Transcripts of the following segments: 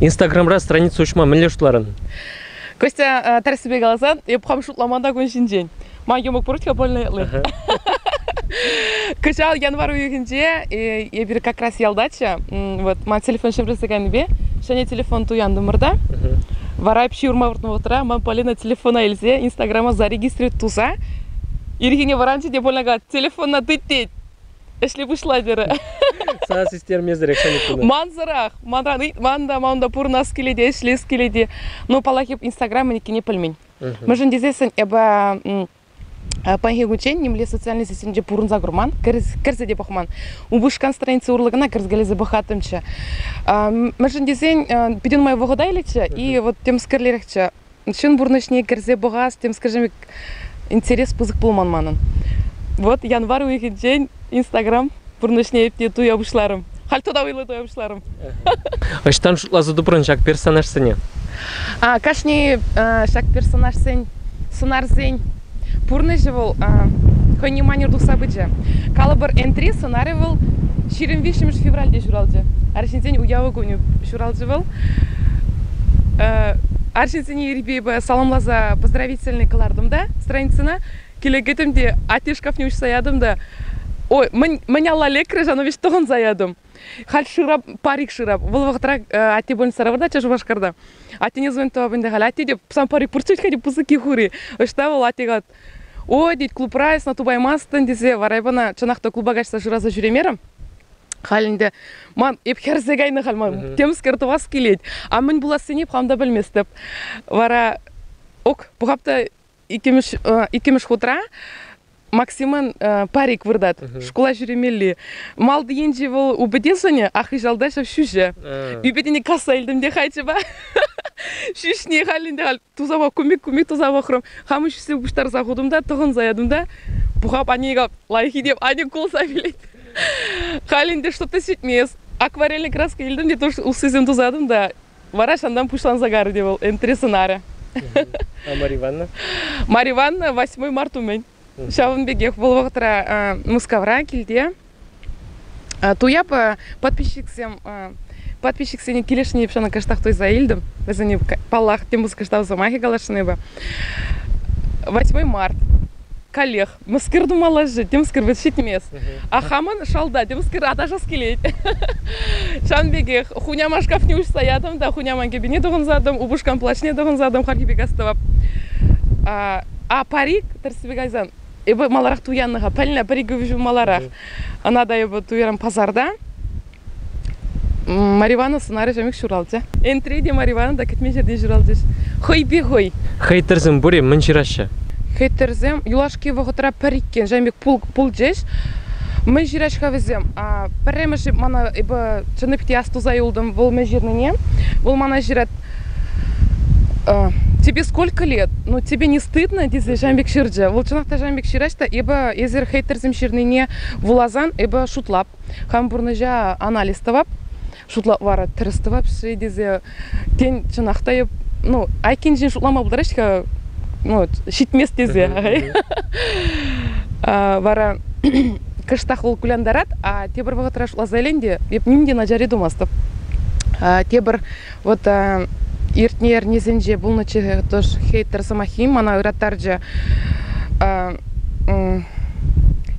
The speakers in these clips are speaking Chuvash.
Инстаграмра страница уҫма мӗнле шутларӑн? Костя, тӗрӗссипе каласан, эп хам шутламан та кун ҫинчен. Ман йӑмӑк пур-ҫке больнӑй. Кӑҫал январь уйӑхӗнче эпир как раз ялтаччӗ. Вот ман телефон ҫӗмӗрсе кайнипе ҫӗнӗ телефон туянтӑмӑр та. Вара эп ҫывӑрма выртнӑ вӑхӑтра ман Полина телефона илсе Инстаграма зарегистрировать туса ирхине вӑранчӗ те Полина калать, телефона тыт тет. Ӗҫле пуҫла терӗ. Сана систермесӗрех ҫӗнӗ Мансӑрах. Манран ыйтман та, ман та пурӑнас килет, ӗҫлес килет. Ну, паллах, эп Инстаграм иккенне пӗлмен. Мӗншӗн тесессӗн эпӗ паянхи кунччен нимле социальный сетьсенче пурӑнса курман, кӗрсе те пӑхман. Упӑшкан страници урлӑ кӑна кӗрскелесе пӑхаттӑмччӗ. Мӗншӗн тесен питӗ нумай вӑхӑта илетчӗ и вот темскерлерехчӗ. Ҫын пурнӑҫне кӗрсе пӑхас темскерсем интерес пысӑк пулман манӑн. Вот январь уйӑхӗнчен Инстаграм пурнӑҫне эп те туя пуҫларӑм. Халь тата вӑйлӑ туя пуҫларӑм. Ӑҫтан шутласа тупрӑн ҫак персонажсене? Кашни ҫак персонажсен, сӑнарсен пурнӑҫӗ вӑл хӑйне манер тухса пычӗ. Калӑпӑр, Энтри сӑнарӗ вӑл 23 февральте ҫуралчӗ. Арҫынсен уявӗ кунӗ ҫуралчӗ вӑл. Арҫынсене ирпе саламласа поздравительный кӑлартӑм та страницӑна. Киле кӗтӗм те атте шкафне уҫса ятӑм та ой, мӗн алла лекрӗ, ҫавна веҫ тӑхӑнса ятӑм. Халь шырап, парик шырап. Вӑл вӑхӑтра атте больницӑра выртатчӗ Шупашкарта. Аттене звонить тӑвап ӗнтӗ халь. Атте те сан парик пурччӗ вӗт-ха пысӑкки хури. Ӑҫта вӑл атте калать, ой, тет, клубра эс ӑна тупаймастӑн тесе. Вара эп ӑна чӑнах та клуба каҫса шыраса ҫӳремерӗм. Халь ӗнтӗ ман эп хӗрсе кайнӑ халь ман темскер тӑвас килет. А мӗн пулассине эп хам та пӗлместӗп. Вара ок, пӑхап та иккӗмӗш хутра Максимӑн парик выртать, шкула ҫӳремелли. Малти енчи вӑл упӑте сӑнӗ, а хыҫалта ҫав ҫӳҫӗ. Ӳпӗтене касса илтӗм те хайчӑпа. Ҫӳҫне халь ӗнтӗ халь туса кумик-кумик туса пӑхрӑм. Хамӑн ҫӳҫсе пуҫтарса хутӑм та, тӑхӑнса ятӑм та. Пухап анне калап, лайӑх идем, Аня кулса вилет. Халь ӗнтӗ что-то ҫитмест. Акварельный краска илтӗм те уссисем тусатӑм та Вара ҫантан пуҫланса карӗ те вӑл Энтри сӑнарӗ. А Марья Ивановна? Марья Ивановна 8 март умӗн. Ҫавӑн пекех вӑл вӑхӑтра Мускавра килте туяп подписчиксем подписчиксене килӗшни ҫавна кӑштах туйса илтӗм. Вӗсене, паллах, тем пысӑк тав сӑмахӗ каласшӑн эпӗ. 8 март. Каллех Мӗскер тумалла-ши? Темскер вӗт ҫитмест. А хамӑн шалта темскер аташас килет. Ҫавӑн пекех хуняма шкафне уҫса ятӑм та хуняман кӗпине тӑхӑнсатӑм, упӑшкан плащне тӑхӑнсатӑм, хальхи пек астӑвап. А парик, тӗрӗссипе кайсан, эпӗ маларах туяннӑ-ха, пӗлнӗ пӗр-икӗ ҫул маларах. Ӑна та эпӗ туярам пасарта. Маривана сӑнарӗ ҫамик ҫуралчӗ. Энтри те Маривана та кӗтмен ҫӗртен ҫуралчӗҫ. Хӑйпе хӑй. Хейтерсем пур-и? Мӗн ҫыраҫҫӗ? Хейтерсем юлашки вӑхӑтра пӗр иккен ҫавӑн пек пулчӗҫ. Мӗн ҫыраҫ-ха вӗсем? Пӗрремӗш мана эпӗ чӑннипех те астуса юлтӑм вӑл мӗн ҫырнине. Вӑл мана ҫырать тебе сколько лет? Ну, тебе не стыдно? тесе ҫавӑн пек ҫырчӗ. Вӑл чӑнах та ҫавӑн пек ҫырать та эпӗ эсир хейтерсем ҫырнине вуласан эпӗ шутлап. Хам пурнӑҫа анализ тӑвап, шутлап вара тӗрӗс тӑвап-ши тесе, тен, чӑнах та эп, ну, айккинчен шутлама пултараҫ-ха, ну, ҫитмест тесе. Вара кӑштах вӑл кулянтарать, а тепӗр вӑхӑтра шутласа илен те, эп ним те начарри тумастӑп. Тепӗр вот иртнӗ эрнесенче пулнӑччӗ тоже хейтер сӑмаххи мана ыраттарчӗ.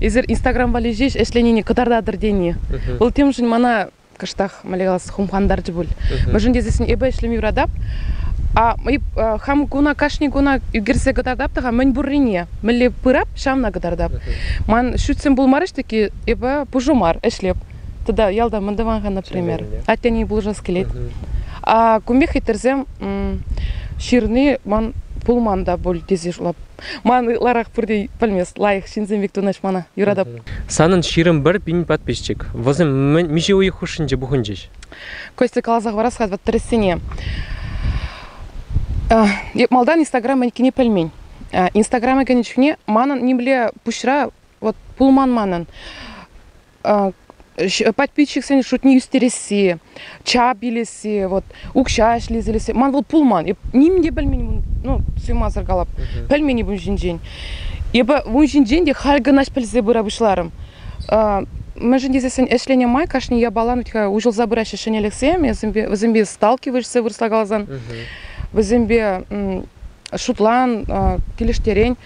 Эсир Инстаграм валли ҫеҫ ӗҫленине кӑтартатӑр тени. Вӑл темшӗн мана кӑштах, мӗнле калас, хумхантарчӗ пуль. Мӗншӗн тесессӗн эпӗ ӗҫлеме юратап, а хам куна кашни куна ӳкерсе кӑтартап та-ха мӗн пуррине, мӗнле пырап, ҫавна кӑтартап. Ман шӳтсем пулмарӗҫ таки, эпӗ пушӑ мар, ӗҫлеп. Тата ялта мӗн тӑван-ха, например. Аттене пулӑшас килет. А кун пек хитрсем ҫырни ман пулман та пуль тесе шутлап. Ман ытларах пурте пӗлмест, лайӑх ҫынсем пек тунаҫ мана, юратап. Санӑн 21 пин подписчик. Вӗсем миҫе уйӑх хушшинче пухӑнчӗҫ? Костя каласа хӑварас-ха вот тӗрӗссине. Эп малтан Инстаграм иккенне пӗлмен. Инстаграма кӗнӗ чухне манӑн нимле пуҫра вот пулман манӑн. Подписчиксен шутне ӳстересси, чап илесси, вот укҫа ӗҫлесе илесси. Ман вӑл пулман. Эп ним те пӗлмен, ну, суймасӑр калап, пӗлмен эп ун ҫинчен. Эпӗ ун ҫинчен те халь кӑна пӗлсе пыра пуҫларӑм. Мӗншӗн тесессӗн ӗҫленӗ май кашни япалан вӗт-ха уҫӑлса пыраҫҫӗ ҫӗнӗлӗхсем, вӗсемпе сталкиваешься вырӑсла каласан. Вӗсемпе шутлан, килӗштерен.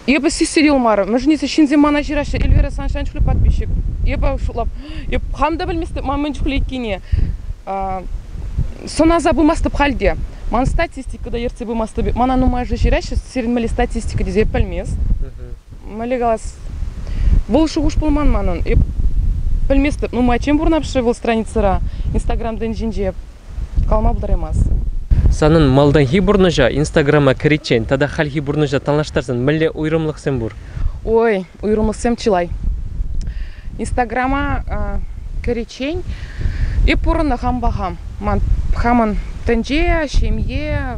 Эпӗ сиссе юлмарӑм. Мӗншӗн тесен ҫынсем мана ҫыраҫҫӗ, Эльвира, сан ҫан чухлӗ подписчик. Эпӗ шутлап, эп хам та пӗлместӗп, ман мӗн чухлӗ иккенне. Сӑнаса пымастӑп халь те. Ман статистика та ертсе пымастӑп. Мана нумайӑшӗ ҫыраҫҫӗ, сирӗн мӗнле статистика тесе эп пӗлмес. Мӗнле калас, вӑл шухӑш пулман манӑн. Эп пӗлместӗп, нумайччен пурӑнап-ши вӑл страницӑра, Инстаграм тӗнчинче. Калама пултараймас. Санӑн малтанхи пурнӑҫа Инстаграма кӗриччен тата хальхи пурнӑҫа танлаштарсан мӗнле уйрӑмлӑхсем пур? Ой, уйрӑмлӑхсем чылай. Инстаграма кӗриччен эп пурӑннӑ хампа хам. Ман хамӑн тӗнче, ҫемье,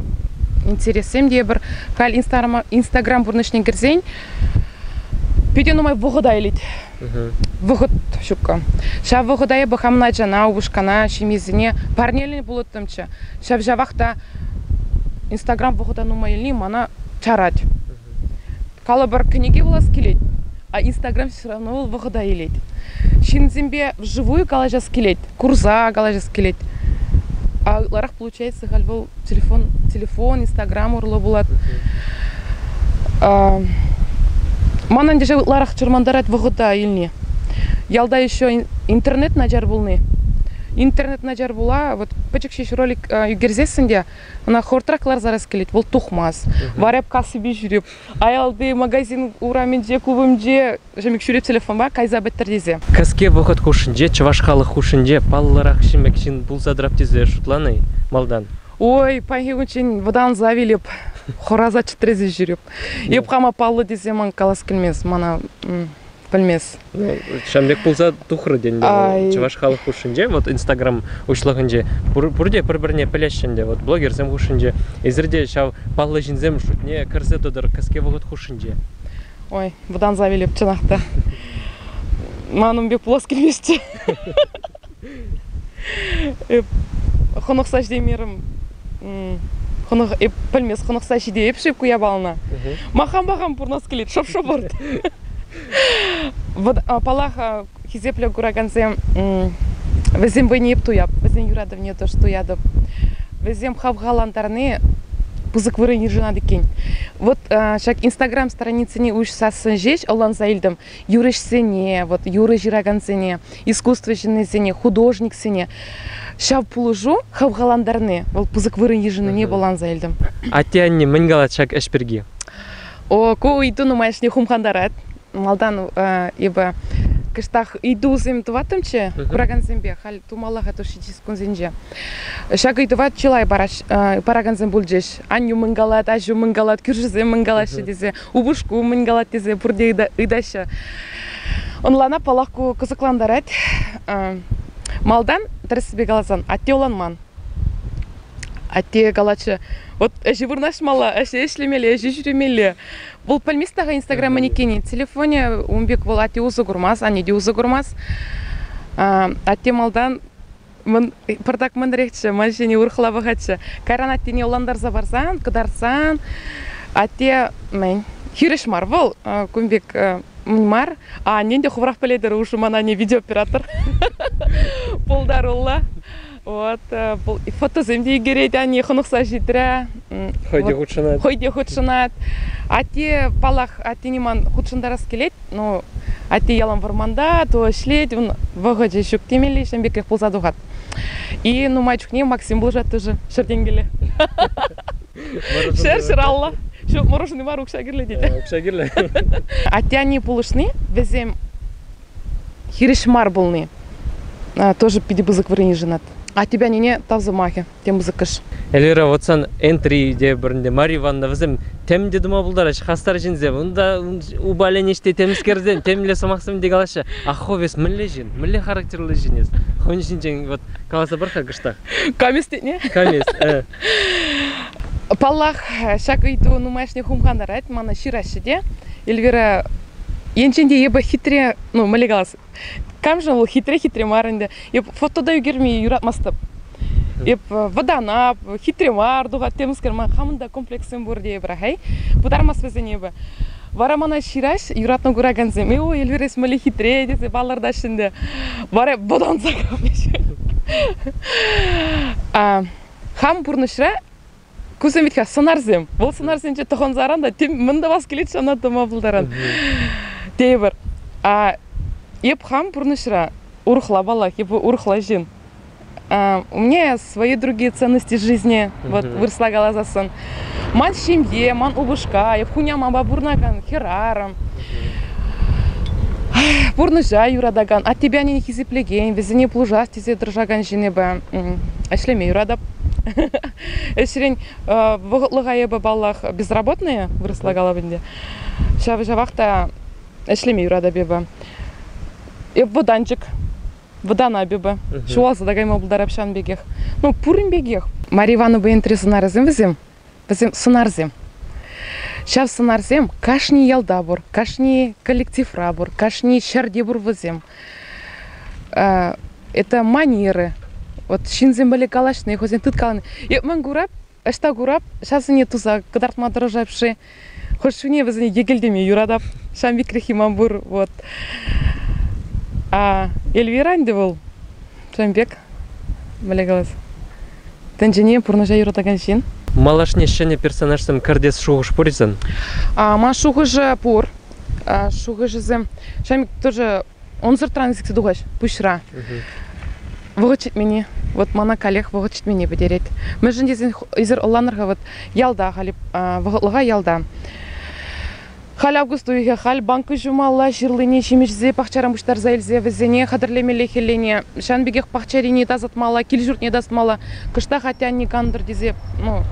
интерессем те пӗр. Халь Инстаграм пурнӑҫне кӗрсен питӗ нумай вӑхӑта илет. Вӑхӑт ҫуккӑ. Ҫав вӑхӑта эпӗ хамӑн ачана, упӑшкана, ҫемьесене парнеленӗ пулӑттӑмччӗ. Ҫав-ҫавах та Инстаграм вӑхӑта нумай илни мана чарать. Калӑпӑр, кӗнеке вулас килет, а Инстаграм все равно вӑл вӑхӑта илет. Ҫынсемпе вживую калаҫас килет, курса калаҫас килет. А ытларах получается халь вӑл телефон, телефон, Инстаграм урлӑ пулать. Манӑн ӗнтӗ ытларах чӑрмантарать вӑхӑта илни. Ялта еще интернет начар пулни. Интернет начар пула, вот пӗчӗк ҫеҫ ролик ӳкерсессӗн те ӑна хӑвӑртрах кӑларса ярас килет, вӑл тухмасть. Варя кассипе ҫӳреп. Аялти магазин урамӗнче, клубӗнче ҫемӗк ҫӳреп телефонпа кайса пӗттӗр тесе. Кӗске вӑхӑт хушшинче чӑваш халӑх хушшинче паллӑрах ҫимӗк ҫын пулса тӑрап тесе шутланӑ-и малтан? Ой, паянхи кунччен вӑтанса вилеп, хӑраса чӗтресе ҫӳреп. Эп хама паллӑ тесе ман калас килмест, мана пӗлмес. Ну, ҫавӑн пек пулса тухрӗ тен чӑваш халӑх хушшинче, вот Инстаграм уҫлӑхӗнче пурте пӗр-пӗрне пӗлеҫҫӗ ӗнтӗ, вот блогерсем хушшинче. Эсир те ҫав паллӑ ҫынсем шутне кӗрсе тӑтӑр кӗске вӑхӑт хушшинче. Ой, вӑтанса вилеп чӑнах та. Ман ун пек пулас килместчӗ. Эп хӑнӑхса ҫитеймерӗм. Хӑнӑх, эп пӗлмес хӑнӑхса ҫитейӗп-ши ку япалана. Махам-махам пурӑнас килет, шӑп-шӑпӑрт. Вот, паллах, хисеплӗ куракансем, вӗсем вӑйне эп туяп, вӗсен юратӑвне тоже туятӑп. Вӗсем хавхалантарни пысӑк вырӑн йышӑнать иккен. Вот ҫак Инстаграм страницине уҫсассӑн ҫеҫ ӑнланса илтӗм, юрӑҫсене, вот юрӑ ҫыракансене, искусство ҫыннисене, художниксене ҫав пулӑшу хавхалантарни, вӑл пысӑк вырӑн йышӑннине ӑнланса илтӗм. Атте-анне мӗн калать ҫак ӗҫ пирки? О, ку ыйту нумайӑшне хумхантарать. Малтан эпӗ кӑштах ыйтусем тӑваттӑмччӗ куракансемпе, халь тумалла-ха ҫитес кунсенче. Ҫак ыйтӑва чылай паракансем пулчӗҫ. Аннӳ мӗн калать, аҫу мӗн калать, кӳршӗсем мӗн калаҫҫӗ тесе, упӑшку мӗн калать тесе пурте ыйтаҫҫӗ. Ӑнлана, паллах, ку кӑсӑклантарать. Малтан, тӗрӗссипе каласан, атте ӑнланман. Атте калатчӗ, вот ӗҫе вырнаҫмалла, ӗҫе ӗҫлемелле, ӗҫе ҫӳремелле. Вӑл пӗлмест та-ха Инстаграм мӗн иккенне. Телефонӗ ун пек вӑл атте усӑ курмасть, анне те усӑ курмасть. Атте малтан пӑртак мӗнрехчӗ, ман ҫине урӑхла пӑхатчӗ. Кайран аттене ӑнлантарса парсан, кӑтартсан, атте мӗн, хирӗҫ мар вӑл, кун пек мар. А аннен те хӑвӑрах пӗлетӗр, уж ман анне видеооператор пултаруллӑ. Вот, фотосем те ӳкерет анне, хӑнӑхса ҫитрӗ. Хӑй те хутшӑнать. Хӑй те хутшӑнать. Атте, паллах, аттене ман хутшӑнтарас килет, но атте ялан вӑрманта, то ӗҫлет, ун вӑхӑчӗ ҫук темелле, ҫавӑн пекрех пулса тухать. И нумай чухне Максим пулӑшать тоже, ҫӗр тенкӗле. Ҫӗр ҫӗр 50. Ҫук, мороженое мар, укҫа кирлӗ тет. Укҫа кирлӗ. Атте-анне пулӑшни, вӗсем хирӗҫ мар пулни тоже питӗ пысӑк вырӑн йышӑнать. Аттепе аннене тав сӑмахӗ тем пысӑкӑш. Эльвира, вот сан Энтри те пӗринде, Марья Ивановна, вӗсем тем те тума пултараҫҫӗ, хастар ҫынсем. Унта упаленӗҫ те темскерсем, темле сӑмахсем те калаҫҫӗ. А хӑв эс мӗнле ҫын, мӗнле характерлӑ ҫын эс? Хӑйӗн ҫинчен вот каласа пар-ха кӑштах. Кам эс тетне? Кам эс? Паллах, ҫак ыйту нумайӑшне хумхантарать, мана ҫыраҫҫӗ те. Эльвира, енчен те эпӗ хитре, ну, мӗнле калас, камшӑн вӑл хитре-хитре мар ӗнтӗ. Эп фото та ӳкерме юратмастӑп. Эп вӑтанап, хитре мар тухать темскер, ман хамӑн та комплекссем пур тейӗпӗр, хай. Пытармас вӗсене эпӗ. Вара мана ҫыраҫ юратнӑ куракансем. Ой, Эльвира, эс мӗнле хитре тесе палӑртаҫҫӗ ӗнтӗ. Вара вӑтанса кайнӑ. Хам пурнӑҫра кусем вӗт-ха сӑнарсем. Вӑл сӑнарсенче тӑхӑнсаран та тем мӗн тӑвас килет ҫавна тума пултаран. Тейӗпӗр. А эп хам пурнӑҫра урӑхла паллах, эпӗ урӑхла ҫын. У меня свои другие ценности жизни, вот вырӑсла каласассӑн. Ман ҫемье, ман упӑшка, эп хунямапа пурӑнакан хӗрарӑм. Пурнӑҫа юратакан, аттепе аннене хисеплекен, вӗсене пулӑшас тесе тӑрӑшакан ҫын эпӗ. Ӗҫлеме юратап. Ӗҫрен вӑхӑтлӑха эпӗ, паллах, безработная, вырӑсла калап ӗнтӗ. Ҫав-ҫавах та ӗҫлеме юратап эпӗ. Эп вӑтанчӑк. Вӑтанап эпӗ. Ҫухалса та кайма пултарап ҫавӑн пекех. Ну, пурин пекех. Мария Ивановна Энтри сӑнарӗсем вӗсем, вӗсем сӑнарсем. Ҫав сӑнарсем кашни ялта пур, кашни коллективра пур, кашни ҫӗрте пур вӗсем. Это манеры. Вот ҫынсем пӗле калаҫни, хӑйсен тыткалани. Эп мӗн курап, ӑҫта курап, ҫавсене туса кӑтартма тӑрӑшап-ши. Хӑш чухне вӗсене йӗкӗлтеме юратап. Ҫавӑн пекреххи ман пур. Вот. А Эльвира ӗнтӗ вӑл ҫавӑн пек, мӗнле калас, тӗнчене пурнӑҫа юратакан ҫын. Малашне ҫӗнӗ персонажсем кӗртес шухӑш пур-и сан? Ман шухӑшӗ пур. Шухӑшӗсем ҫавӑн пек тоже ӑнсӑртран сиксе тухаҫ пуҫра. Вӑхӑт ҫитменни. Вот мана каллех вӑхӑт ҫитменни пӗтерет. Мӗншӗн тесен эсир ӑнланӑр-ха, вот ялта халь, вӑхӑтлӑха ялта. Халь август уйӑхӗ, халь банка ҫумалла, ҫырлине, ҫимӗҫсе пахчаран пуҫтарса илсе вӗсене хатӗрлемелле хӗллене. Ҫавӑн пекех пахчарине тасатмалла, кил-ҫуртне тасатмалла. Кӑштах атте-анне кантӑр тесе, ну,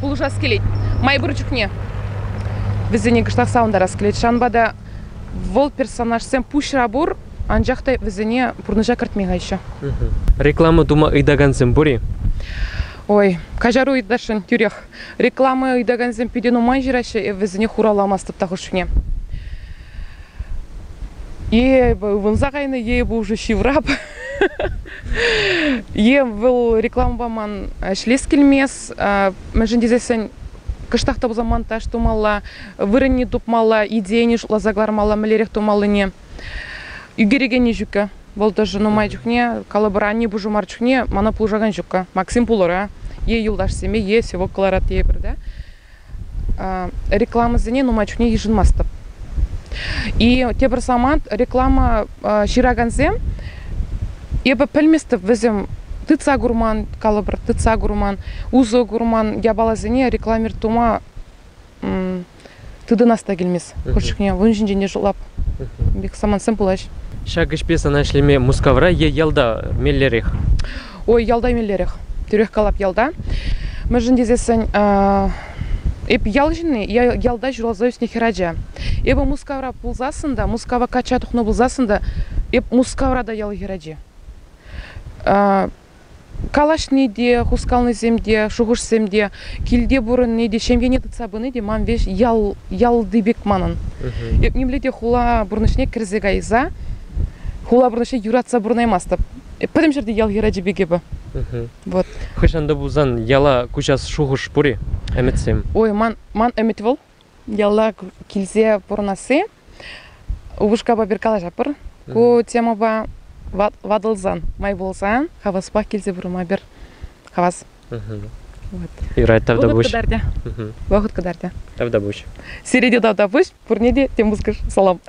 пулӑшас килет. Май пур чухне вӗсене кӑштах савӑнтарас килет. Ҫавӑнпа та вӑл персонажсем пуҫра пур, анчах та вӗсене пурнӑҫа кӗртме кайҫҫӗ. Реклама тума ыйтакансем пур-и? Ой, каҫару ыйтасшӑн тӳрех. Реклама ыйтакансем питӗ нумай ҫыраҫҫӗ, вӗсене хуравламастӑп та хӑш чухне. Е эпӗ ывӑнса кайнӑ, е эпӗ уже ҫыврап. Е вӑл рекламӑпа ман ӗҫлес килмес. Мӗншӗн тесессӗн кӑштах та пулсан монтаж тумалла, вырӑнне тупмалла, идейине шутласа кӑлармалла, мӗнлерех тумаллине. Ӳкерекенни ҫуккӑ. Вӑл тоже нумай чухне, калӑпӑр, анне пушӑ мар чухне мана пулӑшакан ҫуккӑ. Максим пулӑра, е юлташсемпе, е севок кӑларать тейӗпӗр те. Рекламӑсене нумай чухне йышӑнмастӑп. И тепӗр самант, реклама ҫыракансем, эпӗ пӗлместӗп, вӗсем тытса курман, калӑпӑр, тытса курман, усӑ курман япаласене рекламир тума тытӑнас та килмест. Хӑш чухне вун ҫинчен те шутлап. Пек самантсем пулаҫ. Ҫак ӗҫпе сана ӗҫлеме Мускавра е ялта меллӗрех? Ой, ялта меллӗрех. Тӳрех калап ялта. Мӗншӗн тесессӗн эп ял ҫынни, ялта ҫуралса ӳснӗ хӗрача. Эпӗ Мускавра пулсассӑн та, Мускава качча тухнӑ пулсассӑн та, эп Мускавра та ял хӗрачи. Калаҫни те, хускалнисем те, шухӑшсем те, килте пурӑнни те, ҫемьене тытса пыни те ман веҫ ял, ялти пек манӑн. Эп нимле те хула пурнӑҫне кӗрсе кайса, хула пурнӑҫне юратса пурӑнаймастӑп. Пӗтӗм ҫӗрте ял хӗрачи пек эпӗ. Вот. Хӑҫан та пулсан яла куҫас шухӑш пур-и, ӗмӗтсем? Ой, ман, ман ӗмӗт вӑл яла килсе пурӑнасси. Упӑшкапа пӗр калаҫатпӑр. Ку темӑпа ватӑлсан, май пулсан хаваспах килсе пурӑнма пӗр хавас. Вот. Юрать, тавтапуҫ. Вӑхӑт кӑтартӗ. Вӑхӑт кӑтартӗ. Тавтапуҫ. Сире те тавтапуҫ, пурне те тем пускӑш салам.